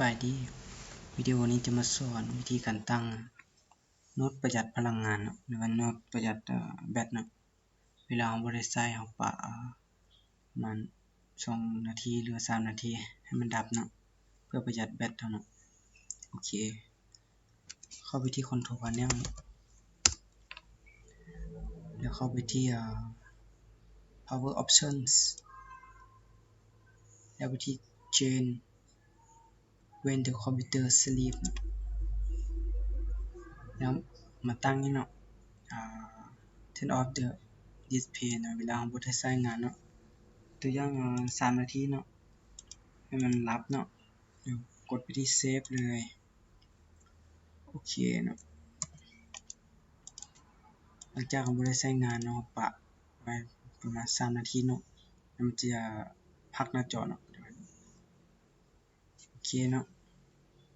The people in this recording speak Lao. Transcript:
ບາຍດີ ວິດີໂອນີ້ຈະມາສອນວິທີການຕັ້ງໂໝດປະຢັດພະລັງງານເນາະ ຫຼືວ່າໂໝດປະຢັດ ເອີ ແບັດເນາະ. ເວລາເຮົາບໍ່ໄດ້ໃຊ້ ເຮົາປະປະມານສອງນາທີ ຫຼືວ່າສາມນາທີ ໃຫ້ມັນດັບເນາະ ເພື່ອປະຢັດແບັດເຮົາເນາະ. ໂອເຄ ເຂົ້າໄປທີ່ Control Panel ແລ້ວເຂົ້າໄປທີ່ ເອີ Power Options ແລ້ວໄປທີ່ Change When the Computer Sleep ເນາະ ແລ້ວມາຕັ້ງນີ້ເນາະ ອາ Turn off the display ເນາະ ເວລາເຮົາບໍ່ໄດ້ໃຊ້ງານເນາະ ຕົວຢ່າງ ອາ ສາມນາທີເນາະ ໃຫ້ມັນຫຼັບເນາະ ແລ້ວກົດໄປທີ່ Save ເລີຍ. ໂອເຄເນາະ ຫຼັງຈາກເຮົາບໍ່ໄດ້ໃຊ້ງານເນາະ ເຮົາປະໄວ້ປະມານສາມນາທີເນາະ ແລ້ວມັນຈະພັກໜ້າຈໍເນາະ. ໂອເຄເນາະ